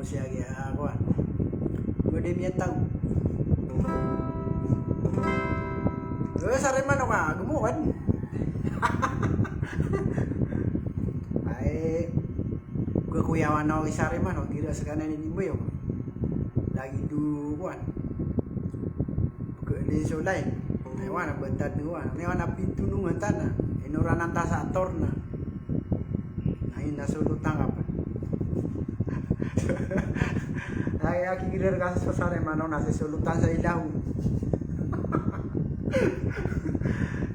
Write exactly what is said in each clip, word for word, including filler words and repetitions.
Siyagi a kowan. Go di miyatago. Go sariman o ka, gomowan. Ay, go koyawan o i sariman o, gira sakanan i di mboyo. Lagi do kowan. Go di so lain. Ay wana, bantad no wana. Ay wana, pitonongan tana. Inoranan ta sa ator na. Na ina so lotang apa. Ay, aki girer ka sa sariman o na si solotan sa ilaho.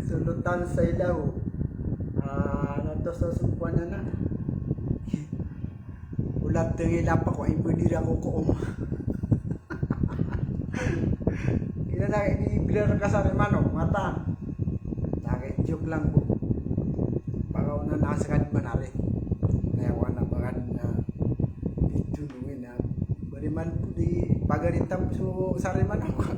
Solotan sa ilaho. Ah, ano to sa sumpuan na na? Ulat tengil apa ko, ay, berdiri ako ko om. Ina na, ini bilang ka sariman o, mata. Lagi joke lang po. Pagaw na nasa ka di manari. Na yawan na bagan na pitonongan na. Bariman po di pagaritam so sariman o ka.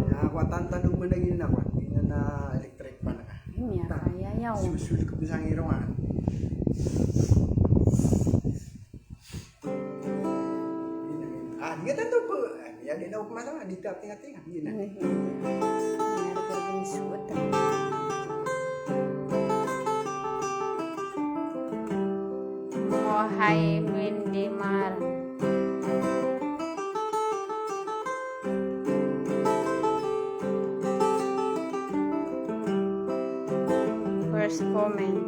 Ya, ako tantan o managin na ko. Ina na electric fan ka. Iya, kaya yaw. Susul ko pisang iro nga. Ah, di ka tanto po. Ah, di ka, di na ako kumasama. Di ka tinga-tinga. Di na. Mohai Mindy Mar. First comment.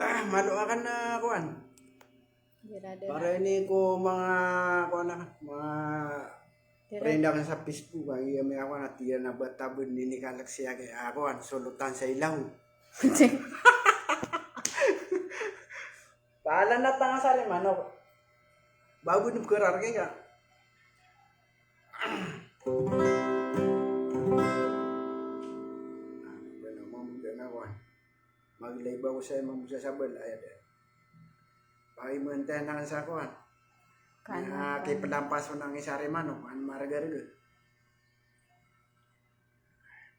Ah, malo akan na kowan. Para ini ko manga kowan na, manga friend akan sa Facebook, a iya mi akowan a tiyan a bata bo ini kalek siya ki akowan, solotan sa ilaho. Pala na tanga sariman o. Babo ni pkerar kaya. Maglay ba ko sa imam sa sabal, aya da. Paimantayan aken sa kowan. Na kipelampason aken i sariman o, an margarga.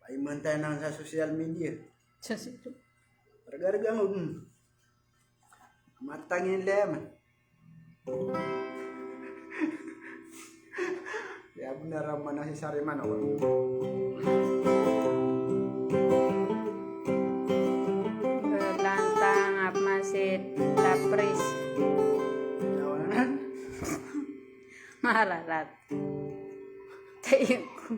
Paimantayan aken sa social media. Sa situ. Margarga mo, hmm. Matangin lem. Ya, benar, mana si sariman o. Lantang ap masid lapris. Lawanan. Mararat. Tayo ko.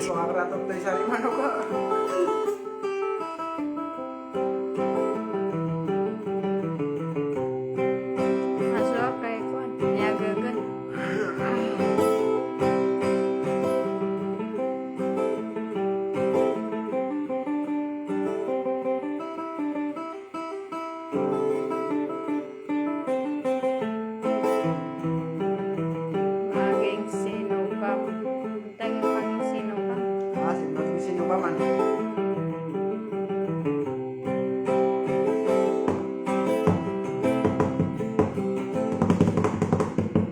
Suara tuh dari sariman o ka. Maso a kay kowan, aya gagan. Maging sino ka man. Tagi maging sino ka man. Ah, si maging sino ka man.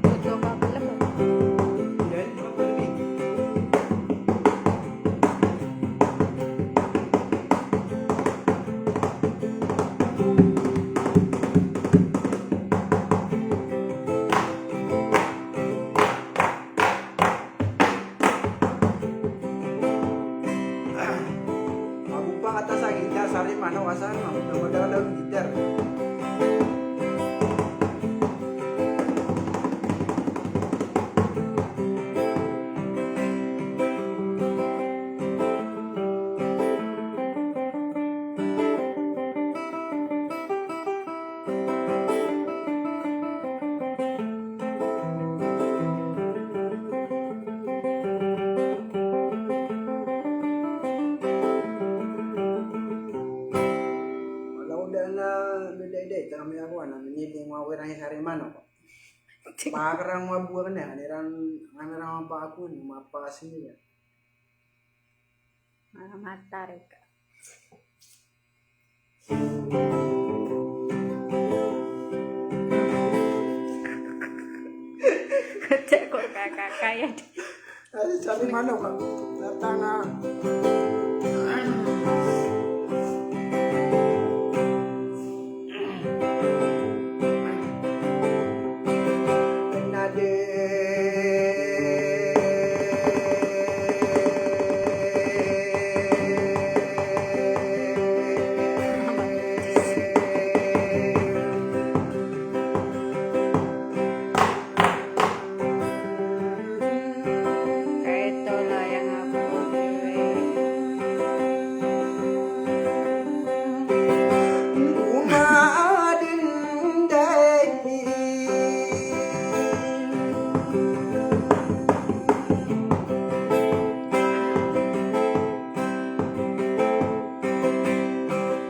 Boto ka pala. Yan, boto ka pala. Mabupa kata sa gitar, sari mano ka sa, mabupa kata sa gitar. Pakarang mabuak na, aniran, aniran mapakun, mapakasini ya. Matarik. Kecek ko kakakaya. Ay, sabi mano ka? Datang na.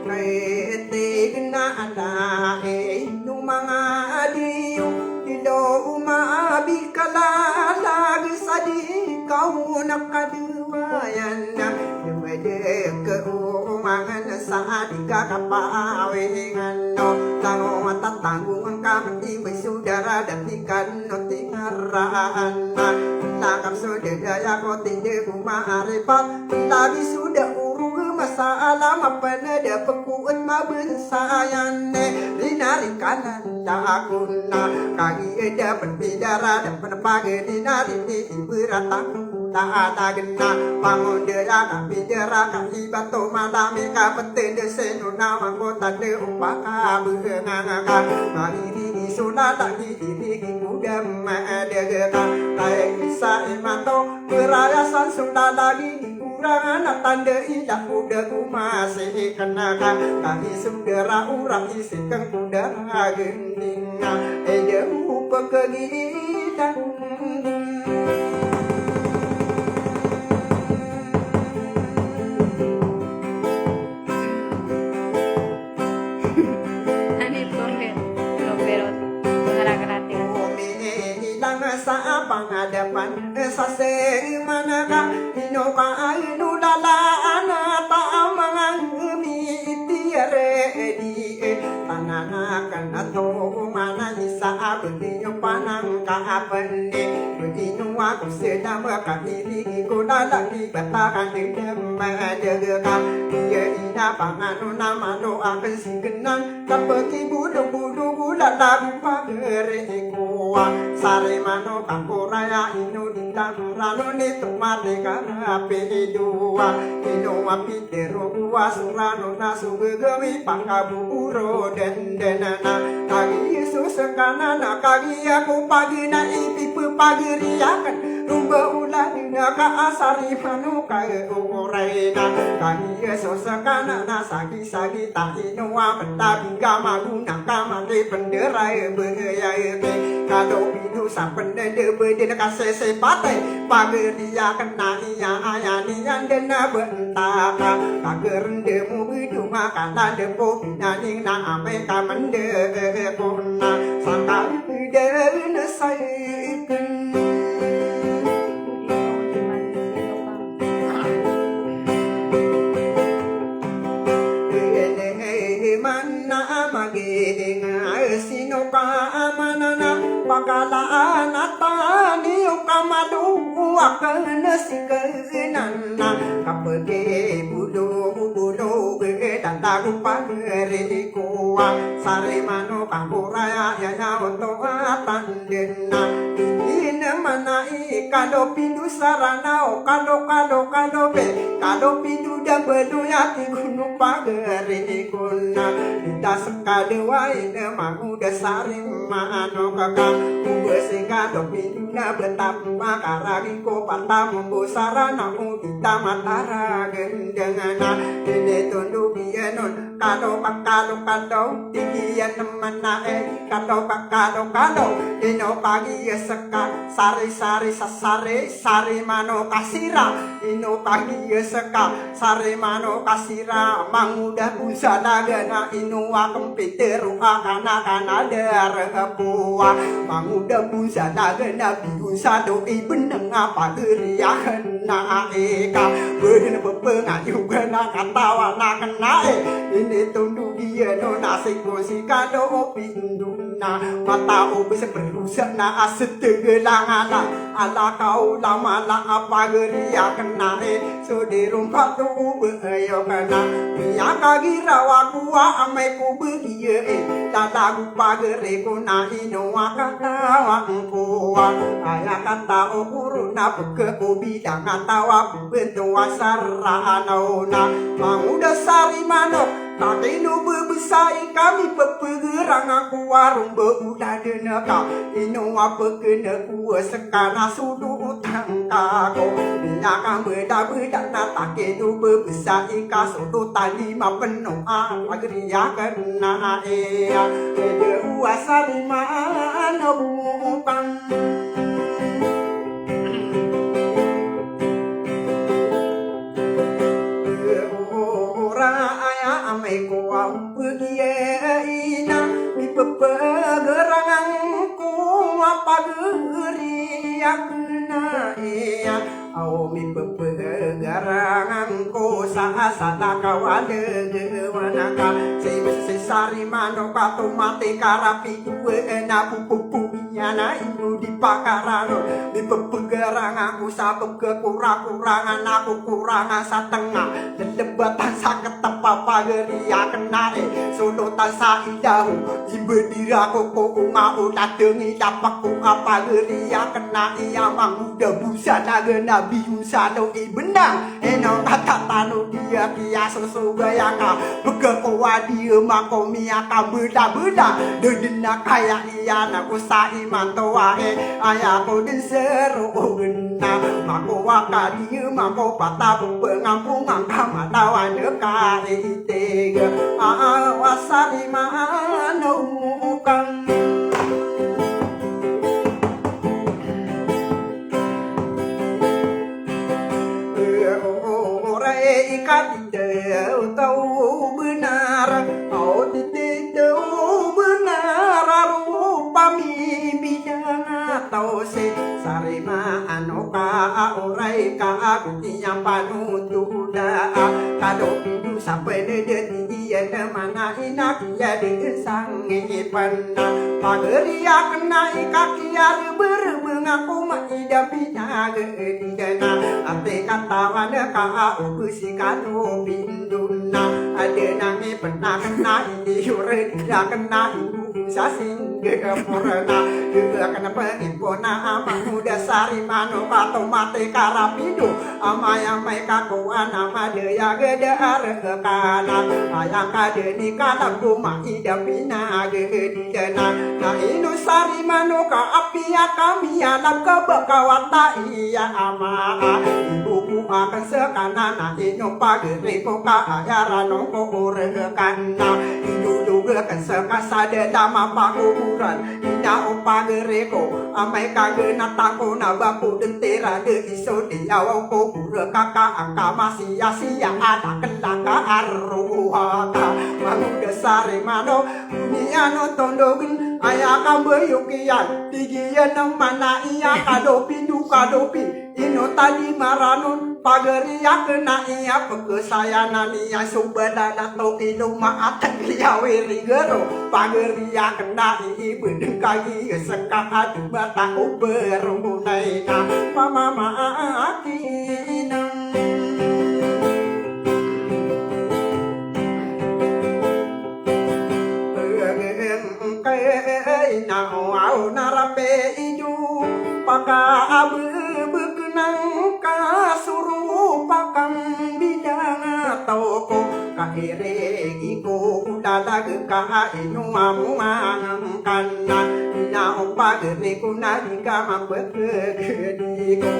Kay tig na ala, eh, ino manga adiyo, ino umabikala, lagid sa di kaw nakadwayan na, dumedek ka o mangan sa di ka kapawingan, no? Tango matatanggo ang kamang di may sudara, dati ka no tingaraan na. Lakap so dagaya ko tindi ko maaripat, lagi so da oro masala, mapanada pekuat mabensayan, eh, rinari kanan da ako na. Kagi eda pen bidara da pen pagedi na rini iberatang da atag na. Pangondera ka bidara ka ibato malami ka petende seno na mangkota de umpaka benganga ka. Mariri iso na lagi iri ibuda madege ka. Kay isa imanto perayasan so lalagi. Kurangan a tanda ila ko da ko masi ikenaka, kami so dara ora isiken ko dara gendinga, eda ko pekagitan. Ani proper, proper ot, pengerak-ratik. Omi ilang sa pangadapan, sa seri manaka, ino ka ino lalaan, ta amang ami itiyare di, tananakan ato, mana isa abdi yo panangka apende, ino ako sedama ka iri ko lalaki batakan dendam madagaka, iya ina pangano na malo akan sigenan, kapag ibulong-bulong ko lalaki pagere ko, ah, sari mano ka koraya ino di Rano nito mati ka na pidowa, ino a pitero ko a so rano na so gagawi pangkaboro denden na. Kagi Yesus ka na na kagi ako pagina ipipepagiriyakan. Romba olan na ka a sari mano ka oray na. Kagi Yesus ka na na sagi Sagita ino a matabi ka magona ka mati pendera e baya e. Kalo pido sa pendede beden ka sesepate. Pageriya kena iya aya niyan dena bentaka. Kagerende mo gedong a kalande po pinaning na ame ka mende kona. Sangka dene saiken. Ene mana maging sino ka manana pakalaan a tani o kamaluwa ka na si kanan na kapag bulu bulu tanda ko pagri ko a sari mano ka koraya ya ya oto atan Dena, ina mana i kalo pindo sarana o kalo, kalo, kalo be, kalo pindo da belo ya ti gono pagari kona. Ita sekali wa ina mangoda sari mano kaka, kuba si kalo pindo na betap makaragi ko pata monggo sarana o ita matara gendengana. Ina tondo biya Kalo ka, kalo, kalo, tig iyan a manae, kalo ka, kalo, kalo, ino kagiya ska, sari, sari, sa sari, sari manok a sira, ino kagiya ska, sari manok a sira, mangoda bo sa laga na ino akn pitero a kana kana darpo a, mangoda bo sa laga na biyo sa do i benang a pagari akn na ika, beden a pepengayogan a katawan akn na e, ini tondog iyan o nasi ko si kalo o pindo na mata o bisa perusa na a setege langala, ala ka o lamala a pagari akn na e, so di rompa to o beyo kana, miyakagiraw ako a amay ko begiya e, lalago pagari ko na ino a katawan ko a, aya katao ko ron a peke ko bidang a tawa ko bento a saraan o na, mangoda sari manok, takino bebesa i kami pepegerang ako a ron ba o laden ka, ino a peken ko a ska na so do o tangka ko, miyakambedabeda na takino bebesa i ka so do tani mapeno a pagari akn na e, a, ede o a sari manok. Ora aya amay ko a ombeg iyan a mipepegerang angko a pagari akn na iya. Aw mipepegerang angko sa salakaw a legewan ka. Si, si sari manok a tomati ka rapido na popopo iyan a ino di pakaranon. Mipepegerang angko sa pegkorakorangan ako korangan sa tenga lelebatan sa ketep a pagari akn na e, solotan sa ilaho, imbedira ko ko onga o lateng i lapak ko a pagari akn na iya, mangoda bo sa laga na biyo sa do i benang, ino katatano di a kiyasosoga aya ka, pegkowa di a mako miyakabedabeda, deden a kaya iyan ako sa imanto a e, aya ko den serogen na, mako a kadi mako pata pengambong angka matawan a karitig a, a, a sari manok. Ora i kadi Titho benar, o titho benar a ropami bidang a taw si sari manok a oray ka ago iyan panotoda. Kado pindo sa penedeti iyan a mana inak iya di sangipan na pagari akn na ika kiyareberebeng ako maida pinagedi dana ati katawan ka a obes i kado pindo na aden a mipenak na indi ore di rakn na indi sa Singapore na dega kena pengimpo na a mangoda sari manok a tomati ka rapido. Amay-amay ka kowan a madaya geda a rekanan, aya ka den i kalab ko maida pinagedi dana. Na ino sari manok a apiya kami a lab ka ba ka wata iya ama a ibo ko aken sekana na ino pagari ko ka aya ranon ko o rekanan. Idolog aken seka sa dalam a pakoboran. Ina o pagari ko, amay ka genatan ko na ba ko den tira de iso di awaw ko bura kaka angka masiya-siya a dakel angka a rowata. Mangoda sari manok, oniyan o tondogen, aya kambayok iyan, tig iyan a mana iya, kado pindo, kado pi Ino tadi maranon, pagari aken a iya pekesayanan iya so bala na to ino maatag iya wiri gero. Pagari aken a iya bedeng kagi seka adu mata o berongonay na pamamaakinan. Kay na o aw na rape ijo pakaabebek nangka soro pakambidang a taw ko kairegi ko dadag ka ino a mongangkan na ina o pagari ko na di ka mapekegedi ko.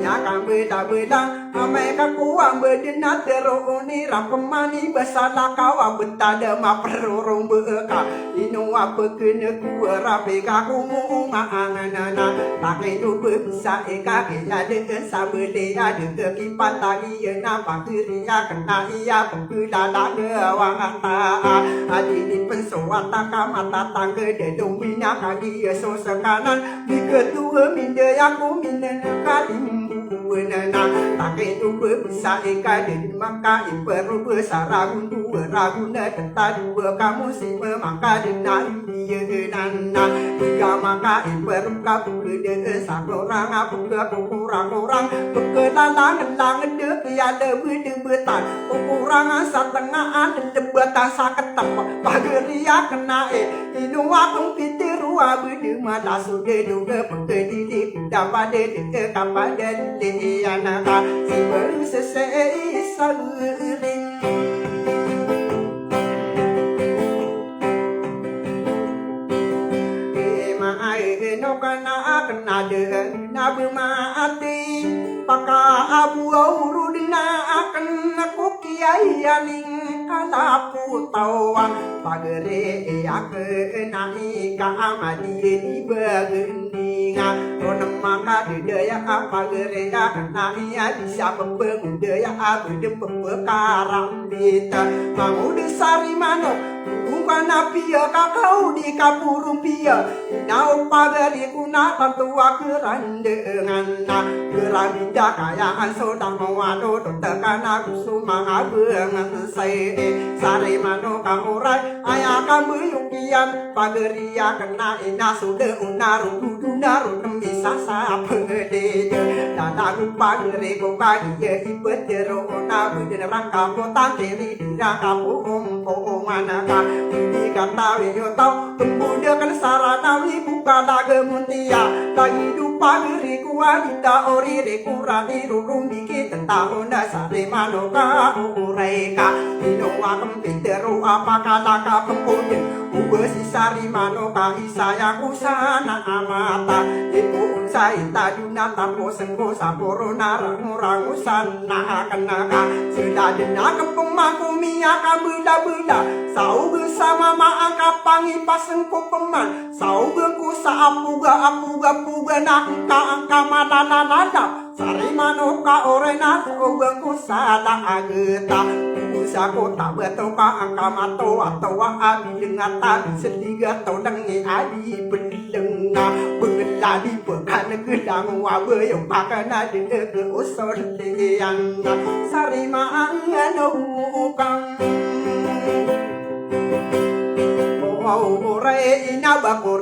Aya kambela-bela, amay ka kowa mbeden a teroon iran pemani ba salakaw a betad a maperorong beka. Ino a pekene ko rapi ka komo onga anganana. Takino bebisa eka kiyadeen sa beli a deke kipatagi ena pageri a kena iya pembela laga wangata. Adi di pensowata ka matatangga dedong bina kagi eso sekanan. Biketo a minda ya ko minen kalimbo. Wenana, takay to bebisa ika den maka iperobe sa ragon to ragon na tentado ka musim maka den na iyenan na. Ika maka iperobe ka bukede sa korang a buke ko korang-korang. Buke lalang-lang de kiyalebedebetan. Ko korang sa tengaan lebatan sa ketep. Pageriak na e. Ino a kong pitero a bede mala so de do ge pekedi di kuda pade de ke kapadan de anaka si baru sese isa ring. Ema ai no kana akena de na bemati paka abu auru dena akena ko kiyayaning kalapu tawa. Pagere iyake nai ka amadi di bagendinga. Ronema ka dedaya a pagere iyake nai a di sa pepegudaya a bede pepekarambita. Mangude sari manok, bungkana piya kakao di kapurumpiya. Ina o pagari ko na tanto a kerandengan na. Kerambita kayaan so dang mawado do tekana ko so mangabengan sai. Sari manok a oray aya kambeyong kiyan pageriak na ina so de o naro dudu naro nemi sasa pegede. Dada ko pageri ko kagiya ipetero na beden rangka ko tangkeri di rangka ko ompo manaka. Di katawi yo tao Pembodeken sarana wibuka lage muntia. Tagidu pagiri kuwa dita oriri kurani rurung dikit tentahon dasari manoka ureka. Ino wa kempitero apakalaka pemboden. Ubesi sari manoka isaya kusana amata. Ipu unsai taduna tapo sengko saporo narang-urang usan na akenaka. Sedadena kempemangkumi aka bela-bela. Saoga sama maaka pangipasen ko peman. Saoga ko sa apoga, apoga, poga na angka, angka malala-lala. Sari manoka orena saoga ko sa ala ageta. Usa ko tabeto ka angka matowa-towa a bileng a tabi seliga to lengi a di beleng na. Bengela di pekan gelang wa beyong pakana de ke osol. Sari maang ano ukang. Oray ina bakor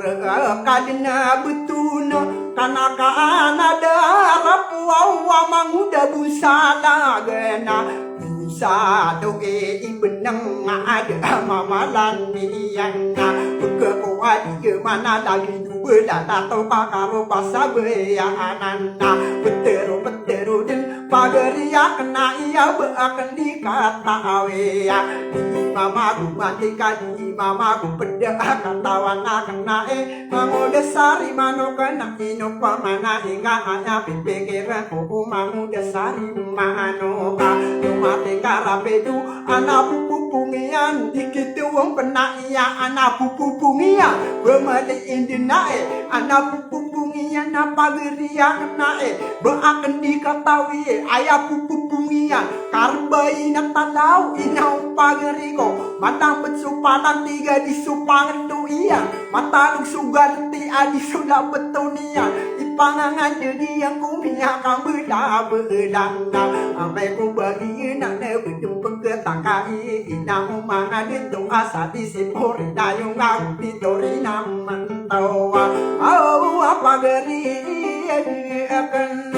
kadna betuna kanaka ana darap wawa manguda busa lagana. Busa to e ibeneng ada mamalan iyan na. Pekeko adi mana lagi dubela tato kakaro pasabeya anana. Petero petero den Pagari akena iya ba aken di katawi ya. Di mama gu mati ka di mama gu peda katawan akena e. Mangoda sari manoka na ino pamana inga aya pipikiran ko mangoda sari manoka. Mati ka rapedu ana pupupungian di kituwang pena iya ana pupupungian. Bemali indina e ana pupupungian na pagari akena e. Ba aken di katawi e, aya pupupungian. Karba ina talaw, ina o pagari ko. Matang ped so palantiga di so pangendo iyan. Matalog so garti a di so labeton iyan. Ipangangande di iyan ko miyakambela-bela na. Amay ko bagi ina na bedem pegketangkai ina o manga dito asa di si pori na yung ago di tori naman. Awa, awa, pagari aken.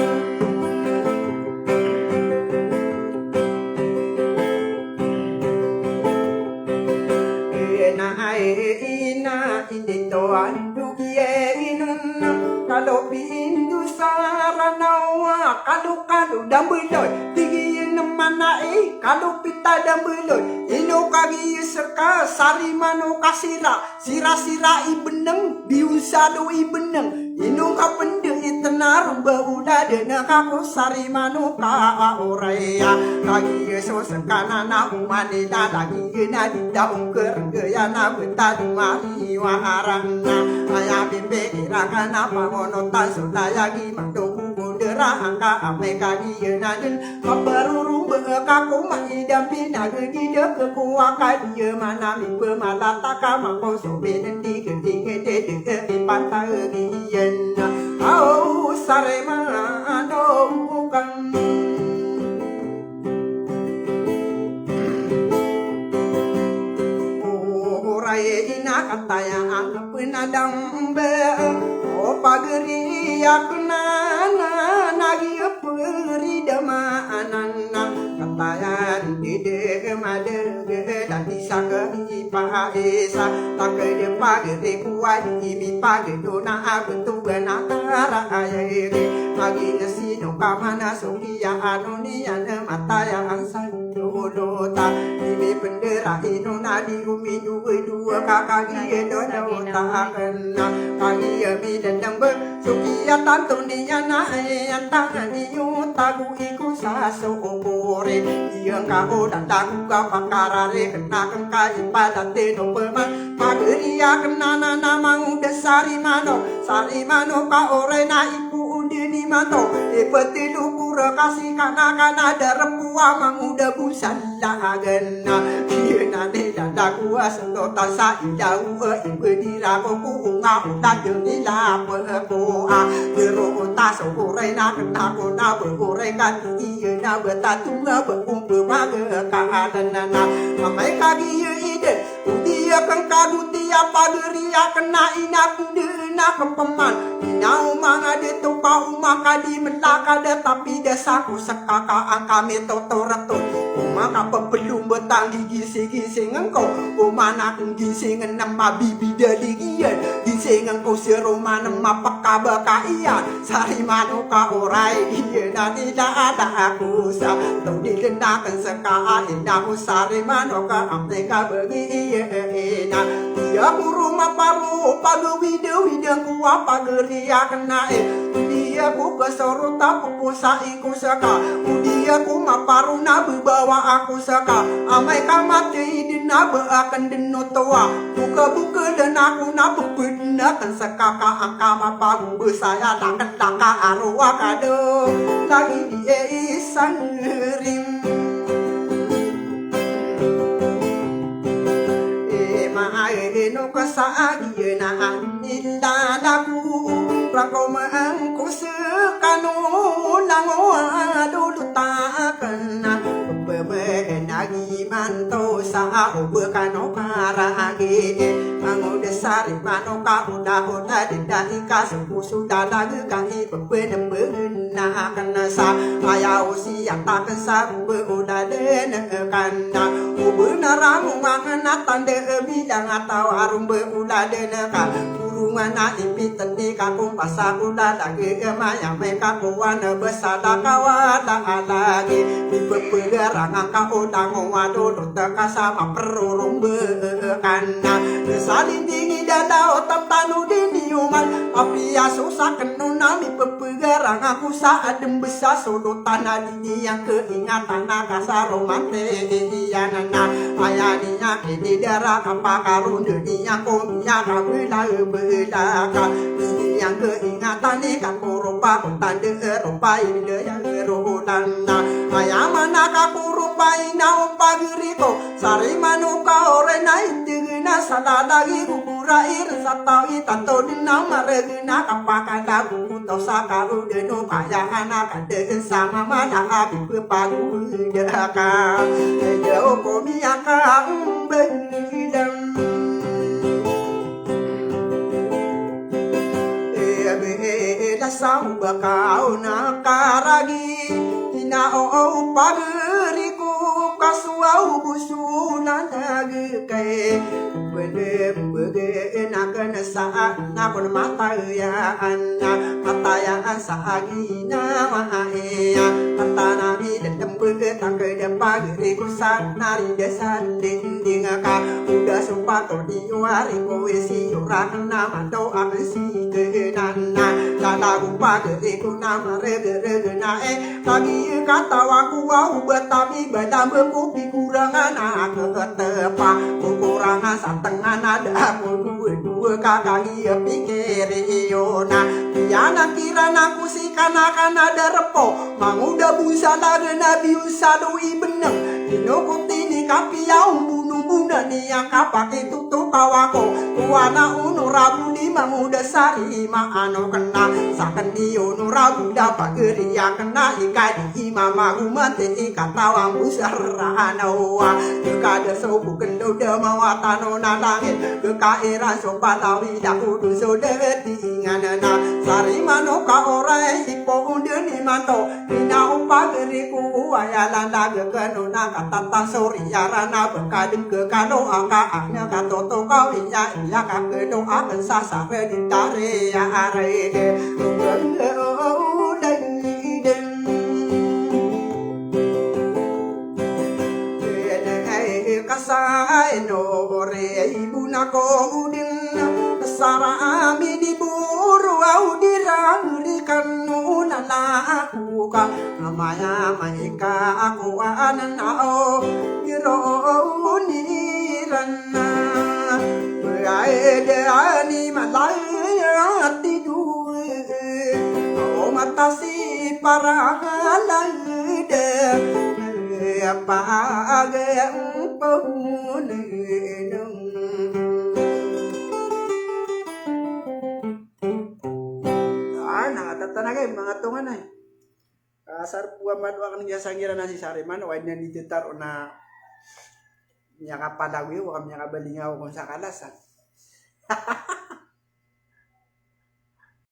Ina, ina, ina, ina, ina, ina, ina, kalopi indu saranawa, kalo, kalo, dambeloy, tigi ina mana e, kalopi ta dambeloy, ino kagi seka, sari manoka sira, Sira-sira i beneng, biyon sa lo i beneng. Ino ka pende i Tnar mbaolad na ka ko Sarimano ka Oray a. Kagiya so sekanan a oman i lalagid na di ta ongker gaya na beta di mariwa aran na. Aya bimbe ira ka na pangonotan so layagi mando ko dera angka amay kagiya na den. Maparoromba ka ko maidam pinagagida ka ko akadiya manami pemalataka mako so binendig-endig dede ipantag iyan. Aw, Sarimano ka. Oray ina kataya ang penadamba. O pagari akna na nagi peri dama anana. Kataya dede madege dati saka ipa isa. Takede pagari kuwadi ibi pagedona abentu benakara ayege. Magi nesino kamana sokiya anoni ane mataya ansa. Lolota, ibi pendera ino na di umi duwe duwe ka kagiya dodo ta akena. Kagiya mi dendang be, sokiya tanto niya na e, antang niyo tago iko sa so obore. Iya ka o dadago ka pakarare, kena kengka ipadate no pema. Pagari akna na na mangoda Sarimano, Sarimano ka Oray na ipo o deni manto. Ipetelo ko reka si kana kana darempo a mangoda bo sa lagen na. Iya na ni dadago a solotan sa ilaw e, ipedira ko ko onga o tadeng ila peko a. Pero o ta so Oray na kena ko na be Oray ka di iya na be tato nga be ompe mage ka aden na na. Amay kagiya iden. Odi akn ka goti a pagari akn a ina ko dn a kmpan. Ina o manga dito ka o manga di mlakad a tapi da sa ko ska ka angka mitotorto. O manga pplombt a gigising-gising ngko. O mana ko gising na mabibida ligiyan. Gising ngko si roman mapkabaka iyan. Sarimano ka Oray, iyan a tida a da ako sa. Taw di dn akn ska a ina ko Sarimano ka amay ka bagi iyan a. Iya ko roma paro pagawid-awid ko a pagari akn a e. Iya ko kasoro ta poko sa iko ska. Odi ako maparo na bbawa ako ska. Amay ka matay dn a ba akn dn oto a. Buka-buka dn ako na pepedn akn ska ka angka mapagomba saya dakn laka aro a kado lagi di e isang rim. E maay no ka sa agiyan a inda laku rako maang ko skano lango a dolo ta akn a. Bebe nagi manto sa o bekano karagi. Mangoda Sarimano ka oda-oda dn da ika so ko so dalag ka ipepenemben na akn sa. Aya o siya takn sa beoda dn kanda. O benar a mo mangna tanda bilang atawa rombe ola dn ka. Rongan a ipitn di ka ko pasa ko dalag a maya meka ko wan a basa da ka wala a lagi. Di pepegarang angka o tango a dolo ta ka sa maprorombe kanda. Salinding i dada o tatano di niyoman. Apiya so sakn o na mipepegarang ako sa adn bsa solotan a di niyan keingatan a ka sa romante iyan a na. Aya niyan kididara ka pakarondo niyan ko niyan ka bela-bela ka. Di niyan keingatan i ka ko ropa ko tanda ropa i bela iyan rolan a. Aya mana ka ko ropa ina o pagari ko. Sarimano ka Oray na intig na sa lalagi ko bora iran sa taw i tanto dn a mareg na kapakalago. Taw sa karo dn o kayaan a ka dn sa mamala a bipepagoda ka. Aya o ko miyakaombedan. E, abe, e, e, lasa o baka o na karagi. Ina o, o pagari ko kasowa o boso na nagkay. Bede, bede, na kena sa na kon matayaan na. Matayaan sa agi na maaya. Katanami dendem bede takede pagari ko sa nari desa dinding ka. Oda so pato di wari ko isi ora na mando a isi kenan na. Lago pagari ko na maregerege na e, lagi katawan ko a oba tami ba dambeng ko pikorangan a ketepa. Kokorangan sa tengan a da ko dowa-dowa ka kagi a pikiri iyo na. Iyan a kiran ako si kanakana da repo, mangoda bo sa lagen a biyo sa do ibeneng. Ino ko tini kapiya o mbonombona niyan kapakito to kawako. Kowa na onorabo di mangoda sari maano kena. Saken di onorabo da pagari a kena ikadi imam ago manti ikatawan bo sa raan awa. Ikada so bo kendo da mawatan o na langit. Ikairan so palawi da ko do so deti inganana. Sari mano ka oray ipo o deni manto. Ina o pagari ko aya landag keno na katatan sori arana bekadeng ke kano aka ana katoto kawiya iya kakeno aken sasare di tare ya are de. Kasai no re ibu na ko udin. Sara ami di buru au di rang di kanu na laku ka. Amaya maika aku anao ironiran. Baede ani malaya tidue o matasi parahalade. Apa aga pahunedeng. Ah, na tatanagay manga tonganay. Asar bo a madoa aken giya sangiran a si Sariman, o ay na di tetar o na miyakapalagoy o miyakabalingaw kon sa kalasan.